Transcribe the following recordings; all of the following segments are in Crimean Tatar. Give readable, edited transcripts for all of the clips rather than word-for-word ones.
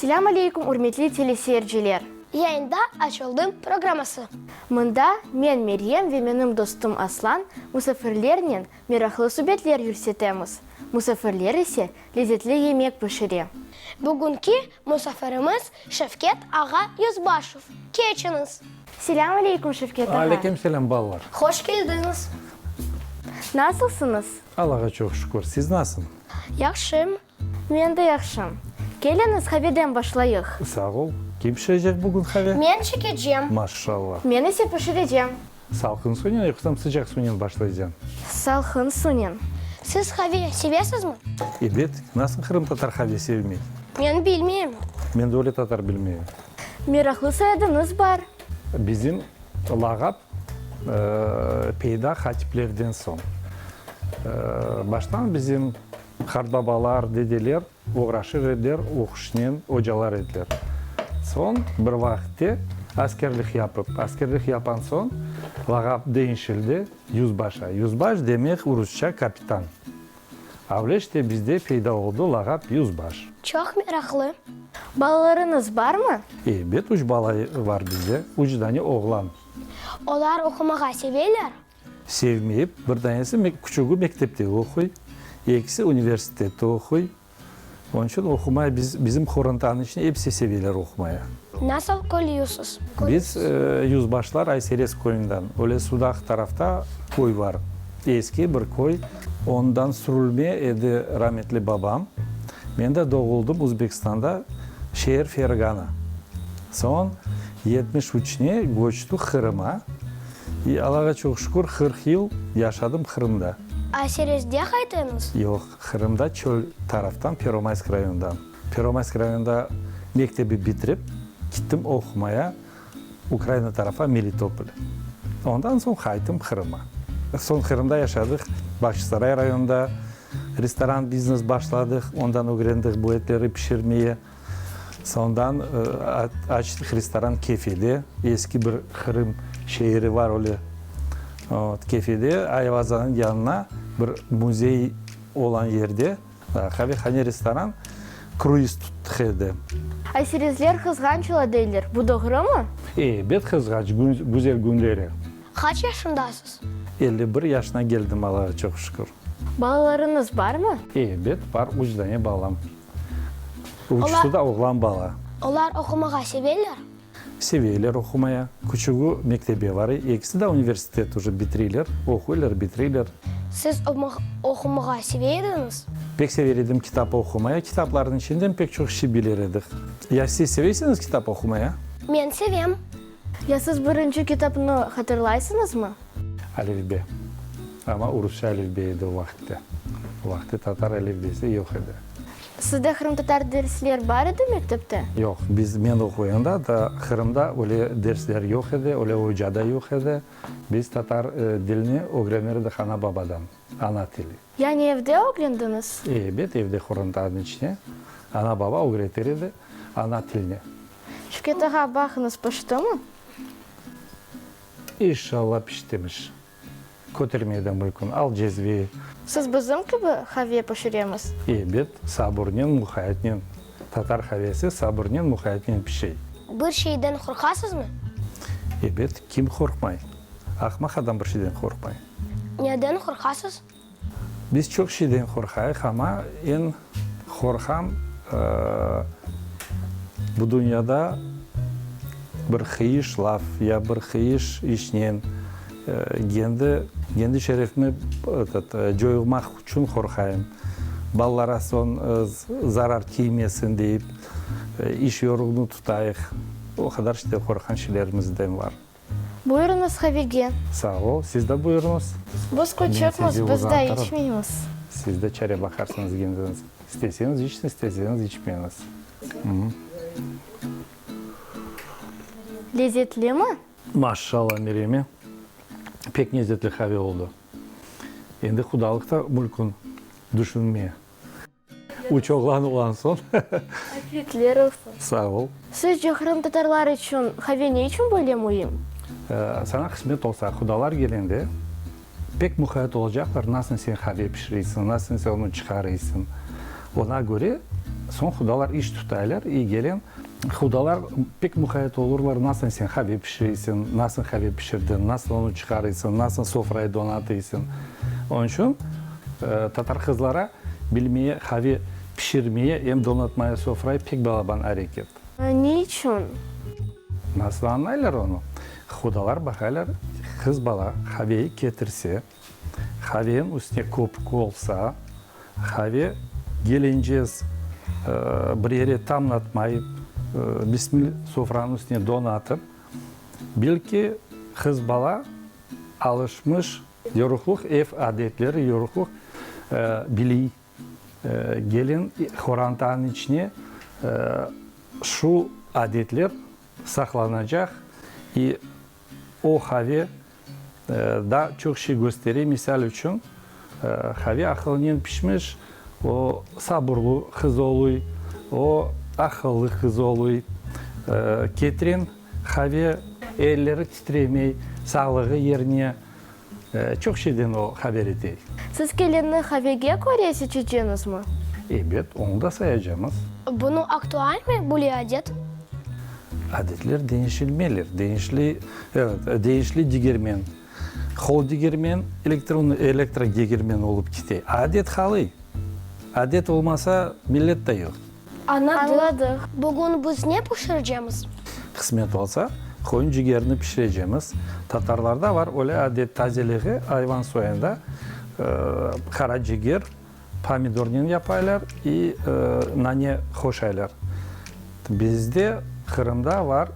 Selâm aleykum, ürmetli teleseyirciler! Yayında Açıldım programması. Mında men, Meryem ve menim dostum Aslan musafirlernen meraqlı subetler yürsetemiz. Musafirler ise lezetli yemek pişire. Bugünki musafirimiz Şevket ağa Yüzbaşev. Keçiñiz! Selâm aleykum, Şevket ağa! Aleyküm selâm, balalar! Hoş keldiñiz! Nasılsıñız? Allağa çoq şükür. Siz nasıl? Yahşım. Men de yahşım. Keliñiz, qaveden başlayıq. Sağ ol. Kim pişirecek bugün qave? Men çekecem. Maşşalla. Men ise pişirecem. Salqın sunen yoqsam sıcaq sunen başlaycañ? Salqın sunen. Siz qave sevesizmi? Ebet. Nasıl qırımtatar qave sevmey? Men bilmeyim. Men de öyle tatar bilmeyim. Meraqlı soyadıñız bar. Bizim lağap peyda hatiplerden soñ. Baştan bizim Qartbabalar, dedeler oğraşır ediler oquşnen, ocalar ediler. Soñ bir vaqıtte askerlik yapıp, askerlik yapan soñ lağap deñişildi yüzbaşa. Yüzbaş demek urusça kapitan. Avleşte bizde peyda oldı lağap yüzbaş. Çoq meraqlı. Balalarıñız barmı? Ebet, üç bala var bizde, üç dane oğlan. Olar oqumağa seveler? Sevmeyip, bir danesi küçügi mektepte oquy, ekisi universitette oquy. Onıñ içün oqumay biz, bizim qorantanıñ içinde episi seveler oqumaya. Nasıl köylüsiz? Biz Yüzbaşlar Ayserez köyünden. Öyle Sudaq tarafta köy bar. Eski bir köy. Ondan sürülme edi rametli babam. Men de doğuldım Uzbekistanda, şeer Fergana. Soñ 73-ne köçtük Qırıma. İ, Allağa çoq şükür, 40 yıl yaşadım Qırımda. Ayserezde qaytıñız? Yoq, Qırımda çöl taraftan, Pervomaysk rayonından. Pervomaysk rayonında mektebi bitirip, gittim oqumaya Ukraina tarafa, Melitopol. Ondan soñ qayttım Qırıma. Soñ Qırımda yaşadıq, Bağçasaray rayonında restoran biznes başladıq, ondan ögrendik bu etleri pişirmeye. Soñdan açtıq restoran Kefede, eski bir Qırım şeeri var öyle. Vot, Kefede Ayvazanıñ yanına bir müzey olan yerde qavehane-restoran, kruiz tuttıq edi. Ayserezler qızğanç ola deyler, bu doğrumı? Ebet qızğanç, güzel künleri. Qaç yaşındasız? 51 yaşına keldim, Allağa çoq şükür. Balalarıñız barmı? Ebet, bar, üç dane balam. Üçüsi de oğlan bala. Olar oqumağa seveler? Seveler oqumaya. Küçügi mektebe bara, ekisi de universitet uje bitireyler, oquylar, bitireyler. Siz oqumağa seve ediñiz? Pek sever edim kitap oqumaya. Kitaplarnıñ içinden pek çoq şey biler edik. Ya siz sevesiñiz kitap oqumaya? Men sevem. Ya siz birinci kitapnı hatırlaysıñızmı? Alifbe. Amma urusça alifbe edi o vaqıtte. O vaqıtte tatar alifbesi yoq edi. Sizde qırımtatar dersler bar edi mektepte? Yoq. Biz, men oquyanda da Qırımda öyle dersler yoq edi, öyle oca da yoq edi. Biz tatar dilini ögrenir edik ana-babadan, ana tili. Yani evde ögrendiñiz? Ebet, evde qorantanıñ içine ana-baba ögretir edi ana tilini. Şevket ağa, baqıñız, piştimi? İnşallah piştimiş. Kötermeye de mülkün. Al cezveyi. Siz bizim kibi qave pişiremiz? Ebet, sabırnen, muhayetnen. Tatar qavesi sabırnen, muhayetnen pişey. Bir şeyden qorqasızmı? Ebet, kim qorqmay? Ahmaq adam bir şeyden qorqmay. Neden qorqasız? Biz çoq şeyden qorqayıq, amma eñ qorqam, bu dünyada bir qıyış laf ya bir qıyış işnen kendi, kendi şerefimi etot, coyulmaq içün qorqayım. Balalara soñ zarar tiymesin deyip, iş yoruğını tutayıq. O qadar işte qorqqan şeylerimizden bar. Buyurıñız qavege. Sağ ol, siz de buyurıñız. Biz küçükmiz, biz daa içmeymiz. Siz de çare baqarsıñız kendiñiz. İsteseñiz içiñiz, isteseñiz içmeñiz. Lezetlimi? Maşşalla, Mereme, pek lezetli qave oldı. Endi qudalıq da mülkün, düşünme. Üç oğlan olğan soñ. Afiyetler olsun. Sağ ol. Sizce qırımtatarlar içün qave ne içün böyle müim? Saña qısmet olsa, qudalar kelgende pek muqayt olacaqlar, nasıl sen qave pişireysiñ, nasıl sen onı çıqarıysıñ. Oña köre. Soñ hudalar iş tutaylar, i gelen hudalar pek muqayet olurlar, nasıl sen qave pişireysiñ, nasıl qave pişirdiñ, nasıl onı çıqarıysıñ, nasıl sofrayı donatıysıñ. Onıñ içün tatar qızlara bilmeye qave pişirmeye em donatmaya sofrayı pek balaban areket. Ne içün? Nasıl añlaylar onı? Hudalar baqaylar, qız bala qaveyi ketirse, Qaveniñ üstüne köpük olsa, qave gelencez bir yere tamlatmay, bismil sofranıñ üstüne donatıp, belki qız bala alışmış yoruqlıq ev adetleri, yoruqlıq biliy. Gelin qorantanıñ içine şu adetler saqlanacaq i o qave Daa çoq şey köstere, misal içün, qave aqılnen pişmiş, o sabırlı qız oluy, o aqıllı qız oluy. Ketiren qave elleri titremey, sağlığı yerine, çoq şeyden o haber etey. Siz kelinni qavege köre seçeceñizmi? Ebet, onı da sayacamız. Bunı aktualmi böyle adet? Adetler deñişilmeler, deñişli, evet, deñişli degermen. Qol degermen, elektron, elektro degermen olıp kete. Adet qalıy. Adet olmasa, millet de yoq. Añladıq. Bugün biz ne pişirecemiz? Qısmet olsa, qoyun cigerini pişirecemiz. Tatarlarda var öyle adet, tazeliği ayvan soyunda qara ciger, Pomidornen yapaylar i nane qoşaylar. Bizde Qırımda var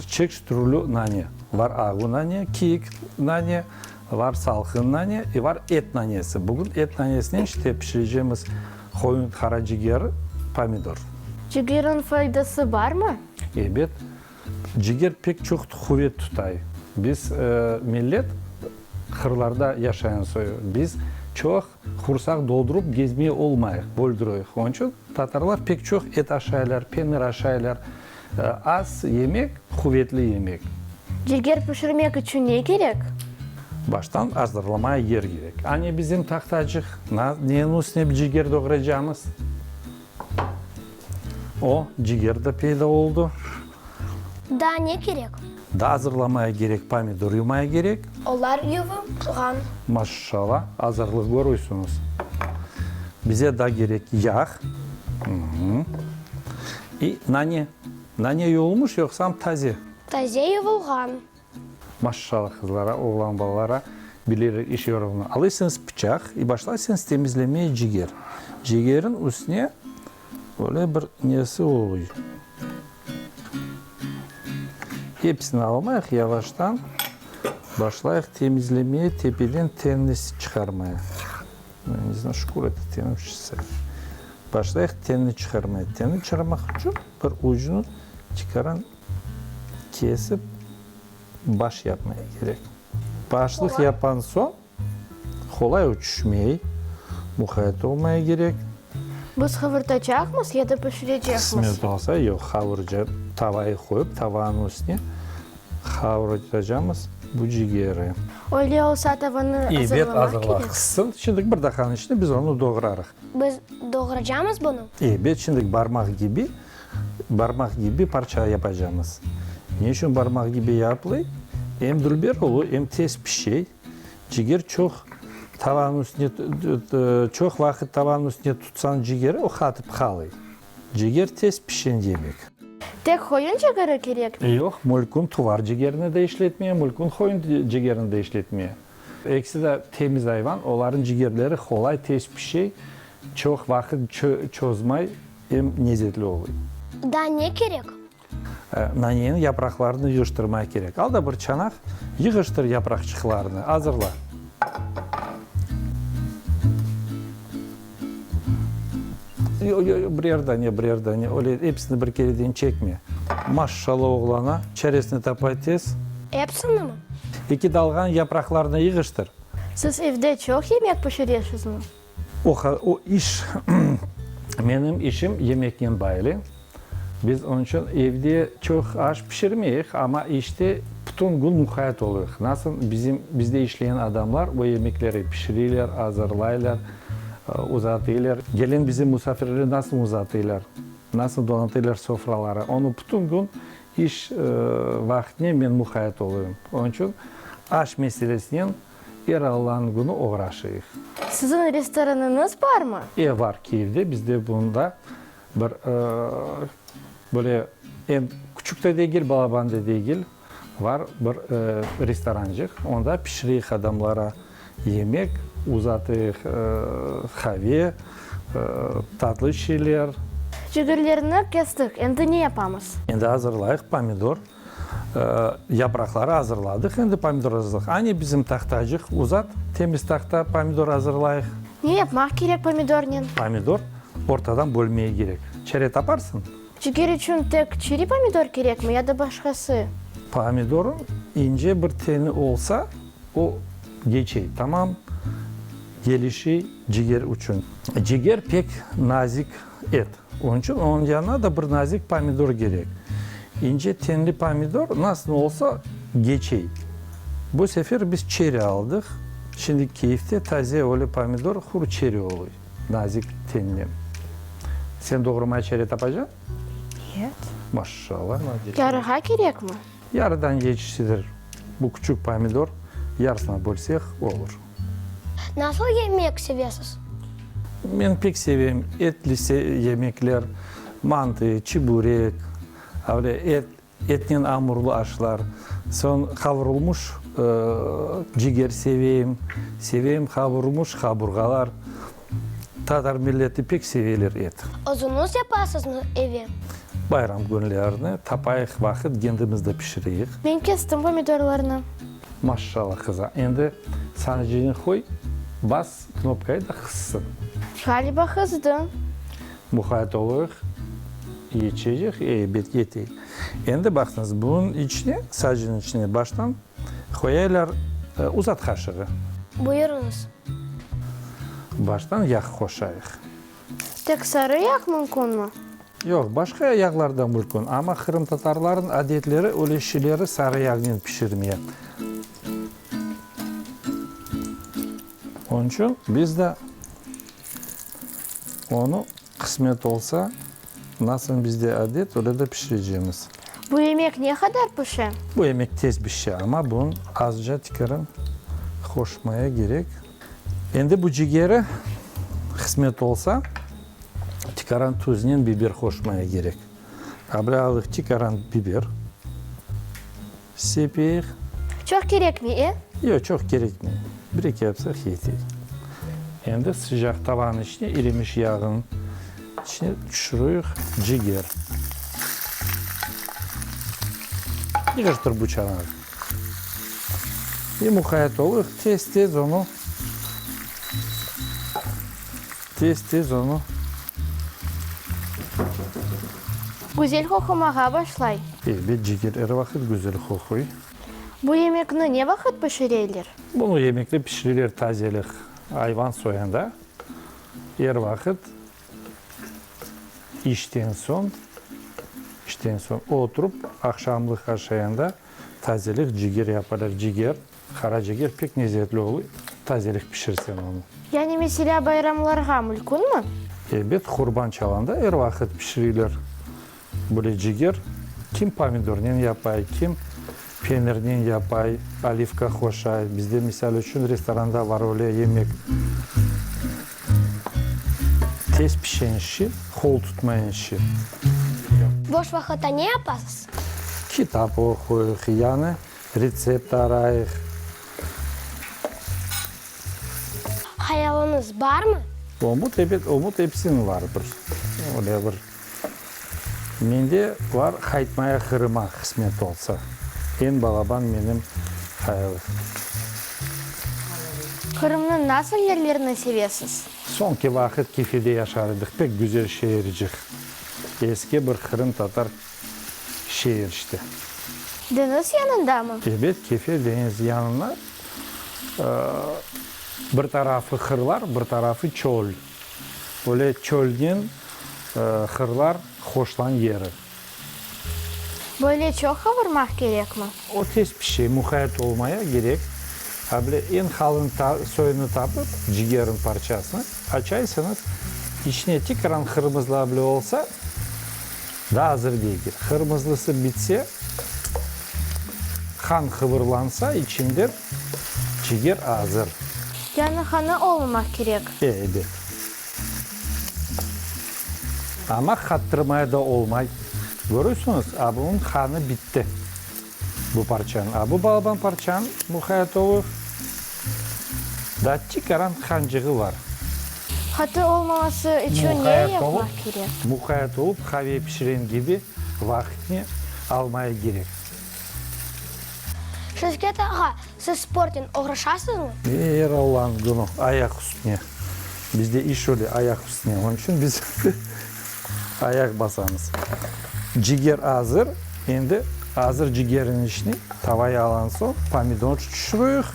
çeşit türlü nane. Var ağı nane, kiyik nane, var salqın nane i var et nanesi. Bugün et nanesinen işte pişirecemiz qoyun qara cigeri, pomidor. Cigeriñ faydası barmı? Ebet, Ciger pek çoq quvet tutay. Biz, millet, qırlarda yaşayan soyu. Biz çoq qursaq doldurıp gezmey olmayıq, böldüreyik. Onıñ içün tatarlar pek çoq et aşaylar, penir aşaylar. Az yemek, quvetli yemek. Ciger pişirmek içün ne kerek? Baştan azırlamaya yer kerek. Ane bizim tahtacıq, neniñ üstüne ciger doğraycamız? O, ciger de peyda oldı. Daa ne kerek? Daa azırlamaya kerek, pomidor yumaya kerek. Olar yuvulğan. Maşşala, azırlıq körüysüñiz. Bize daa kerek yağ. İ nane. Nane yuvulmış yoqsam taze? Taze yuvulğan. Maşşala qızlara, oğlan balalara bilerek iş yorğunı. Alıysıñız pıçaq i başlaysıñız temizlemeye ciger. Cigerin üstüne böyle bir nesi oluy. Episini almayıq, yavaştan başlayıq temizlemeye, tepeden tenni çıqarmaya. Ne şükür etti tenim şişse. Başlayıq tenni çıqarmaya. Tenni çıqarmaq içün bir ucunu çıqaran. Kesip baş yapmaya kerek. Başlıq yapan soñ qolay uçuşmey, muqayt olmaya kerek. Biz qavurtacaqmız ya da pişirecekmiz? Qısmet olsa, yoq, qavurca, tavayı qoyıp, tavanıñ üstüne qavurtacamız bu cigeri. Öyle olsa tavanı Ebet, azırlamaq azırla. kerek. Qızsın, şimdi bir daqiqanıñ içinde biz onı doğrarıq. Biz doğracamız bunı? Ebet, şimdi barmaq kibi Barmaq kibi parça yapacamız. Ne içün barmaq kibi yapılay? Em dülber olu, em tez pişey. Ciger çoq tavanıñ üstüne, çoq vaqıt tavanıñ üstüne tutsañ cigeri, o qatıp qalay. Ciger tez pişen yemek. Tek qoyun cigeri kerekmi? Yoq, mülkün tuvar cigerini de işletmeye, mülkün qoyun cigerini de işletmeye. Ekisi de temiz ayvan, olarnıñ cigerleri qolay, tez pişey, çoq vaqıt çozmay. Em lezetli oluy. Daa ne kerek? Naneniñ yapraqlarını yığıştırmaq kerek. Al da bir çanaq, yığıştır yapraqçıqlarını, azırla. Yoq, yoq, yoq, birer dane, birer dane, öyle episini bir kereden çekme. Maşşalla oğlana, çaresini tapay tez. Episinimi? Eki dalğan yapraqlarını yığıştır. Siz evde çoq yemek pişiresizmi? O, o iş, menim işim yemeknen baylı. Biz onıñ içün evde çoq aş pişirmeyik, amma işte bütün kün muqayt oluyıq. Nasıl bizim, bizde işleyen adamlar o yemekleri pişireyler, azırlaylar. Uzatıylar. Gelen bizim musafirleri nasıl uzatıylar, nasıl donatıylar sofraları, onı bütün kün iş vaqtine men muqayet oluyım. Onıñ içün aş meselesinen er Allanıñ künü oğraşıyıq. Siziñ restoranıñız barmı? E, var, Kiyevde bizde bunda bir böyle em küçük de degil, balaban da degil, Var bir restorancıq, onda pişireyik adamlara yemek, uzatayıq qave, tatlı şeyler. Cigerlerni kestik, endi ne yapamız? Endi azırlayıq pomidor, yapraqları azırladıq, endi pomidor azırladıq. Ani bizim tahtacıq, uzat temiz tahta, pomidor azırlayıq. Ne yapmaq kerek pomidornen? Pomidor ortadan bölmege kerek. Çare taparsıñ? Ciger içün tek çeri pomidor kerekmi ya da başqası? Pomidorıñ ince bir teni olsa, o geçey, tamam kelişey ciger içün. Ciger pek nazik et, onıñ içün onıñ yanına da bir nazik pomidor kerek. İnce tenli pomidor nasıl olsa geçey. Bu sefer biz çeri aldıq. Şimdi Kiyevde taze öyle pomidor hur çeri oluy. Nazik tenli. Sen doğrumaya çare tapacañ? Evet. Maşşalla. Yarığa kerekmi? Yarıdan yetiştirir. Bu küçük pomidor yarısına bölsek olur. Nasıl yemek sevesiz? Men pek sevem etli yemekler, mantı, çiburek, öyle et, Etnen amurlı aşlar, soñ qavurılmış ciger seveyim, seveyim qavurılmış qaburğalar. Tatar milleti pek seveler et. Özüñiz yapasızmı eve? Bayram künlerini tapayıq vaqıt, kendimiz de pişireyik. Men kestim pomidorlarnı. Maşşalla, qıza. Endi sanıcını qoy, bas knopkayı da qızsın. Ğaliba qızdı. Muqayt olayıq, yetişecek, ebet yetey. Endi baqıñız, bunıñ içine, sacınıñ içine baştan qoyaylar, uzat qaşığı. Buyurıñız. Baştan yağ qoşayıq. Tek sarı yağ mümkünmi? Yoq, başqa yağlar da mümkün, amma qırımtatarlarnıñ adetleri öyle şileri sarı yağnen pişirmeye. Onıñ içün biz de Onı, qısmet olsa, nasıl bizde adet, öyle de pişirecemiz. Bu yemek ne qadar pişe? Bu yemek tez pişe, amma bunıñ azca tikerin qoşmaya kerek. Endi bu cigeri, qısmet olsa, tikaran tuznen biber qoşmaya kerek. Abla alıq tikaran biber. Sepeyik. Çoq kerekmey, e? Yoq, çoq kerekmey. Bir-eki yapsaq yetey. Endi sıcaq tavanıñ içine irimiş yağnıñ içine tüşüreyik ciger. Yığıştır bu çanağı. İ muqayet olayıq, tez-tez onı, tez-tez onı. Güzel qoqumağa başlay. Elbet, ciger er vaqıt güzel qoquy. Bu yemekni ne vaqıt pişireyler? Bunu yemekni pişireler tazelik ayvan soyanda, er vaqıt işten soñ, işten soñ oturıp aqşamlıq aşayanda tazelik ciger yaparlar. Ciger, qara ciger pek lezetli oluy, tazelik pişirseñ onı. Yani meselâ bayramlarğa mülkünmi? Elbet, qurban çalanda er vaqıt pişireyler. Böyle ciger kim pomidornen yapay, kim penirnen yapay, olivka qoşay. Bizde, misal içün, restoranda var öyle yemek, tez pişen şi, qol tutmayan şi. Boş vaqıtta ne yapasız? Kitap oquyıq, yañı retsept arayıq. Hayalıñız barmı? Umut, ebet, umut episiniñ var bir, öyle bir. Mende bar qaytmaya Qırıma qısmet olsa. Eñ balaban menim hayalım. Qırımnıñ nasıl yerlerini sevesiz? Soñki vaqıt Kefede yaşar edik, pek güzel şeercik. Eski bir qırımtatar şeer işte. Deñiz yanındamı? Ebet, Kefe deñiz yanında. Bir tarafı qırlar, bir tarafı çöl. Öyle çölnen hırlar hoşlan yeri. Böyle çoq qavurmaq kerekmi? O tez pişe, muqayet olmaya kerek. A bile eñ qalın soyunı tapıp, cigerniñ parçasını açaysıñız, içine tekrar qırmızılı a bile olsa, daa azır degil. Qırmızılısı bitse, qan qıvırlansa içinden, ciger azır. Yani qanı olmamaq kerek. E, ebet. Amma qattırmaya da olmay. Körüsiñiz, a bunıñ qanı bitti. Bu parçanıñ. A bu balaban parçanıñ, muhayat olur, daa tikaran qancığı bar. Qatı olmaması içün ne yapmaq kerek? Muhayat olıp, qave pişiren kibi vaqıtnı almaya kerek. Şevket ağa, siz sportnen oğraşasıñızmı? Er Allanıñ künü ayaq üstüne. Bizde iş öyle, ayaq üstüne. Onıñ içün biz ayaq basamız. Ciger azır. Endi azır cigerniñ içine tavaya alan soñ pomidor tüşüreyik.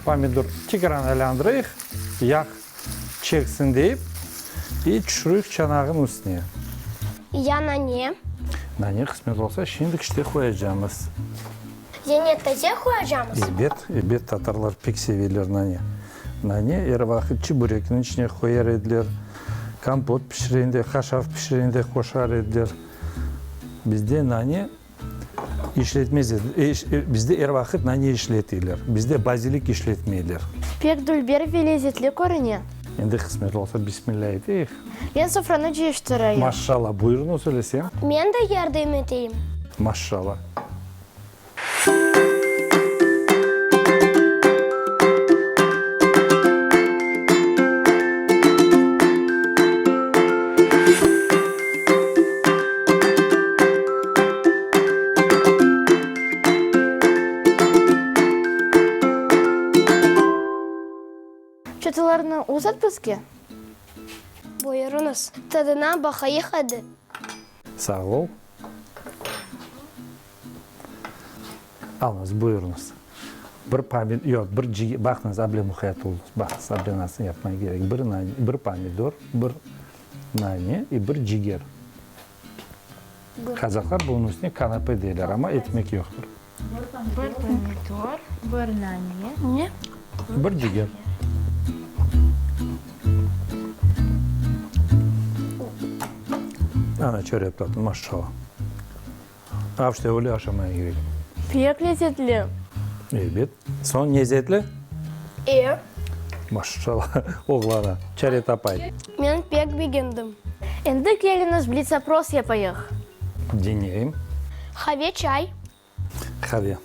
Pomidor tekrar aylandırayıq, yağ çeksin deyip, i tüşüreyik çanağın üstüne. Ya nane? Nane qısmet olsa şimdik işte qoyacamız. Yene taze qoyacamız? Ebet, ebet, tatarlar pek seveler nane. Nane er vaqıt çiburekniñ içine qoyar ediler, kompot pişirende, haşaf pişirende qoşar ediler. Bizde nane işletmez edi, bizde er vaqıt nane işleteyler, bizde bazilik işletmeyler. Pek dülber ve lezetli körüne. Endi qısmet olsa, bismillâ eteyik. Men sofranı cıyıştırayım. Maşşalla, buyurıñız öylese. Men de yardım eteyim. Maşşalla. Çatılarnı uzat bizge. Buyurıñız, tadına baqayıq edi. Sağ ol. Alıñız, buyurıñız. Bir pomid, yoq, bir ciger, baqıñız, able muqayat oluñız, baqıñız, able nasıl yapmaq kerek. Bir nane, bir pomidor, bir nane i bir ciger. Qazahlar bunıñ üstüne kanape deyler, amma etmek yoqtır. Bir pomidor, bir nane. Ne? Bir ciger. Ana, çörek tatlı, maşşalla. Avşte öyle aşamaya kerek. Pek lezetli. Ebet. Soñ lezetli? E. Maşşalla, oğlana, çare tapay. Men pek begendim. Endi keliñiz blitz-opros yapayıq. Diñleyim. Qave, çay. Qave.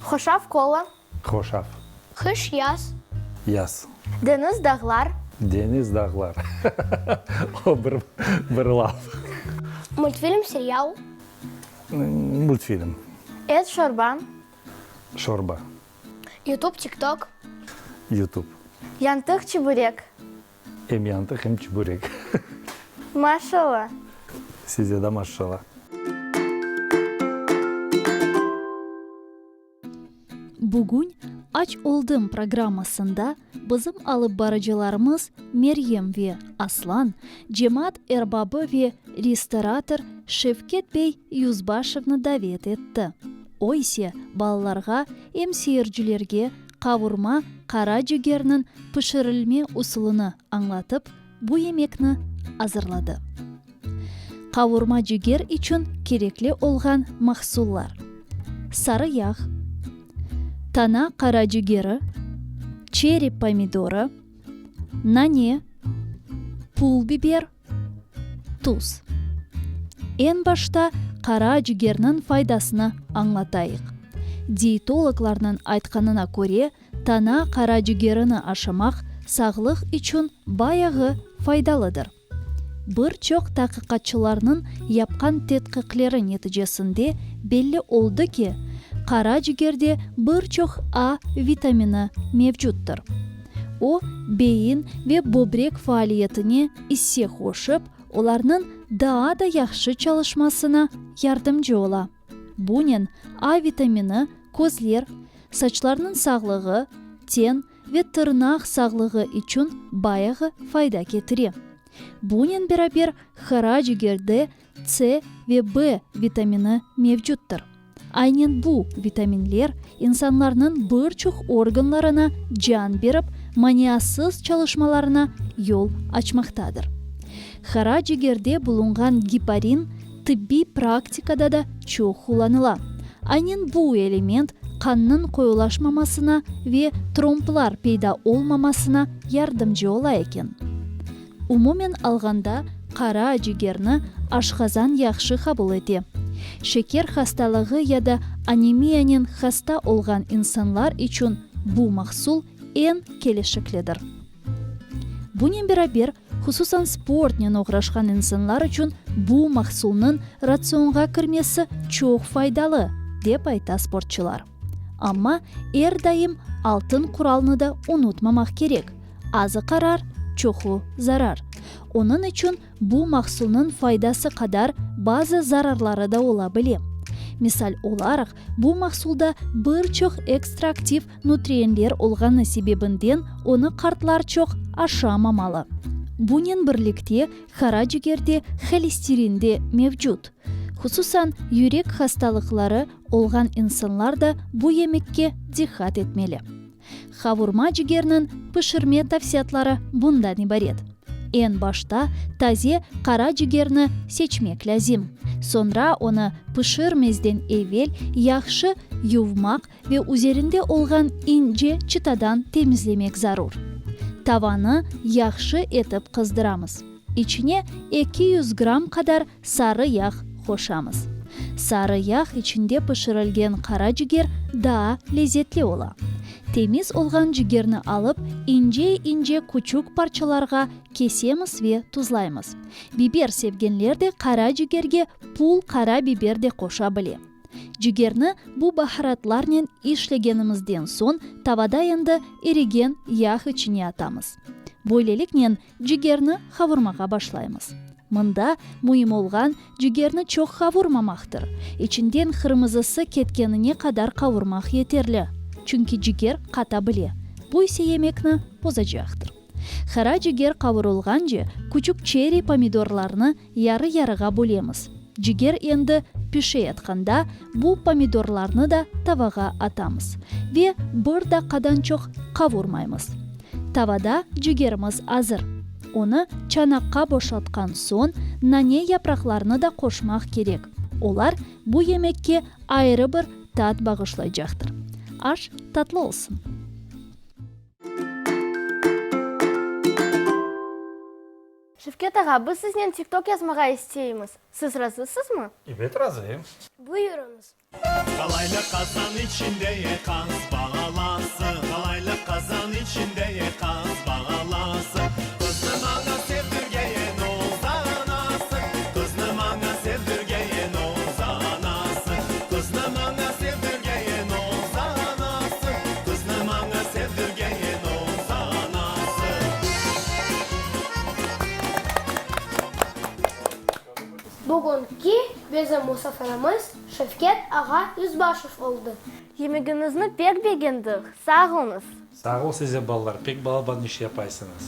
Hoşaf, kola. Hoşaf. Qış, yaz. Yaz. Deñiz, dağlar. Deñiz, dağlar. O bir, bir laf. Multfilm, serial. Multfilm. Et, şorba. Şorba. Youtube, TikTok. Youtube. Yantıq, çiburek. Em yantıq, em çiburek. Maşallah. Size de maşallah. Bugün Aç oldım programmasında bizim alıp barıcılarımız Meryem ve Aslan, cemaat erbabı ve restorator Şevket bey Yüzbaşevni davet etti. O ise balalarğa em seyircilerge qavurma qara cigerniñ pişirilme usulını añlatıp, bu yemekni azırladı. Qavurma ciger içün kerekli olğan mahsullar, sarı yağ, tana qara cigeri, çeri pomidorı, nane, pul biber, tuz. Eñ başta qara cigerniñ faydasını añlatayıq. Dietologlarnıñ aytqanına köre, tana qara cigerini aşamaq sağlıq içün bayağı faydalıdır. Bir çoq taqiqatçılarnıñ yapqan tedqiqleri neticesinde belli oldı ki, qara cigerde bir çoq A vitamini mevcuttır. O, beyin ve böbrek faaliyetine isse qoşıp, olarnıñ daa da yahşı çalışmasına yardımcı ola. Bunen A vitamini közler, saçlarnıñ sağlığı, ten ve tırnaq sağlığı içün bayağı fayda ketire. Bunen beraber qara cigerde C ve B vitamini mevcuttır. Aynen bu vitaminler insanlarnıñ bir çoq organlarına can berip, maniasız çalışmalarına yol açmaqtadır. Qara cigerde bulunğan giparin tıbbiy praktikada da çoq qullanıla. Aynen bu element qannıñ qoyulaşmamasına ve tromblar peyda olmamasına yardımcı ola eken. Umumen alğanda, qara cigerni aşqazan yahşı qabul ete. Şeker hastalığı ya da anemiyanen hasta olğan insanlar içün bu mahsul eñ kelişiklidir. Bunen beraber, hususan sportnen oğraşqan insanlar içün bu mahsulnıñ ratsionğa kirmesi çoq faydalı, dep ayta sportçılar. Amma er daim altın quralnı da unutmamaq kerek, azı qarar, çoqu zarar. Onıñ içün bu mahsulnıñ faydası qadar bazı zararları da ola bile. Misal olaraq, bu mahsulda bir çoq ekstraktiv nutrientler olğanı sebebinden onı qartlar çoq aşamamalı. Bunen birlikte qara cigerde holesterin de mevcut. Hususan, yürek hastalıqları olğan insanlar da bu yemekke diqqat etmeli. Qavurma cigerniñ pişirme tavsiyatları bundan ibaret. Eñ başta taze qara cigerni seçmek lâzim. Soñra onı pişirmezden evel yahşı yuvmaq ve üzerinde olğan ince çıtadan temizlemek zarur. Tavanı yahşı etip qızdıramız. İçine 200 gramm qadar sarı yağ qoşamız. Sarı yağ içinde pişirilgen qara ciger daa lezetli ola. Temiz olğan cigerni alıp, ince-ince küçük parçalarğa kesemiz ve tuzlaymız. Biber sevgenler de qara cigerge pul qara biber de qoşa bile. Cigerni bu baharatlarnen işlegenimizden soñ tavada endi irigen yağ içine atamız. Böyleliknen cigerni qavurmağa başlaymız. Mında müim olğan, cigerni çoq qavurmamaqtır. İçinden qırmızısı ketkenine qadar qavurmaq yeterli, çünki ciger qata bile, bu ise yemekni bozacaqtır. Qara ciger qavurılğance, küçük çerri pomidorlarnı yarı-yarığa bölemiz. Ciger endi pişeyatqanda, bu pomidorlarnı da tavağa atamız ve bir daqqadan çoq qavurmaymız. Tavada cigerimiz azır. Onı çanaqqa boşaltqan soñ, nane yapraqlarını da qoşmaq kerek, olar bu yemekke ayrı bir tat bağışlaycaqtır. Aş tatlı olsun! Şevket ağa, biz siznen TikTok yazmağa isteymiz. Siz razısızmı? Ebet, razıyım. Buyurıñız. Qalaylı qazan içinde qaz balası, Qalaylı qazan içinde qaz balası, Qıznı maña sevdirgen oz anası, Qıznı maña sevdirgen oz anası, Qıznı maña sevdirgen oz anası, Qıznı maña sevdirgen oz anası. Bugünki bizim musafirimiz Şevket ağa Yüzbaşev oldı. Yemegiñizni pek begendik, sağ oluñız. Sağ ol size, balalar, pek balaban iş yapaysıñız.